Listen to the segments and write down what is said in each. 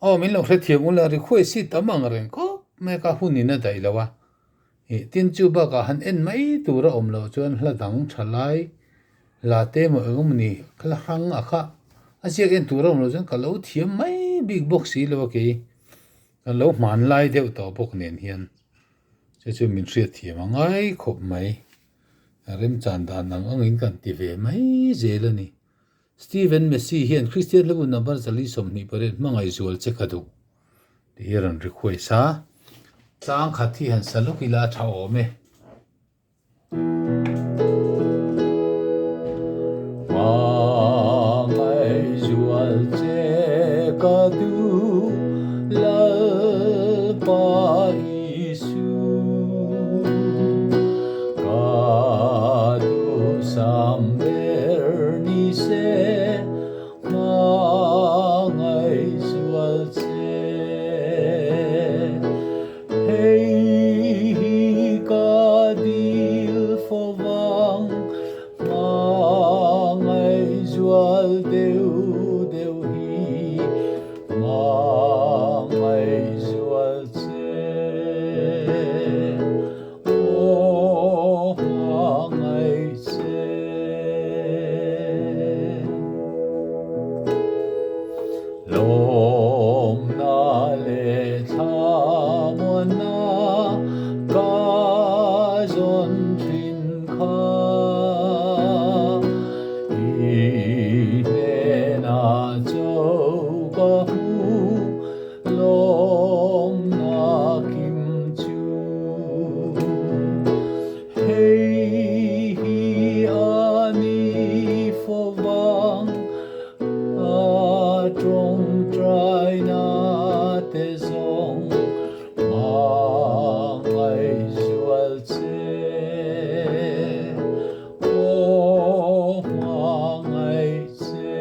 Aw min lo hrethiam ula request hi tam ang reng khawp mai a ka hun in a daih lo a. Ih tin chu bakah han en mai tur a awm loh chuan hla dang tha lai la te emaw eng emaw ni hla hrang a kha a ziak en tur a awm loh chuan ka lo thiam mai bik bawk si lo a kei ka lo hmanlai deuh tawh bawk nen hian chu chu min hriatthiam a ngai khawp mai. Remchan dan ang angin kan ti ve mai zel a ni. Steven Messi hian Kristian hla hun number 428 hmangaih zual che ka duh tih hi a rawn request a. Tlang khat hi han sa lawk ila a tha awm e. Hmangaih zual che ka duh Lalpa Isu. Ka duhsam ber ni se hmangaih zual che. Hei hi ka dil fo vang hmangaih zual deuh deuh hi hmangaih zual che. Aw hmangaih che. Lawmna leh thlamuanna ka zawn thin kha. I hnenah cho ka hmu lawmna kim chu. Hei hi a ni fo vang a tawngtaina te zawng hmangaih zual che. Aw hmangaih che.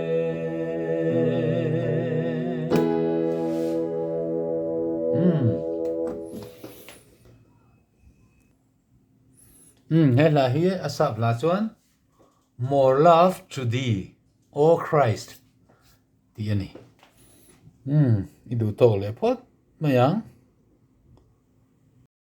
Umm. Umm he hla hi a sap hla chuan More love to thee, O Christ tih a ni. Umm i duh tawk leh phawt mai ang.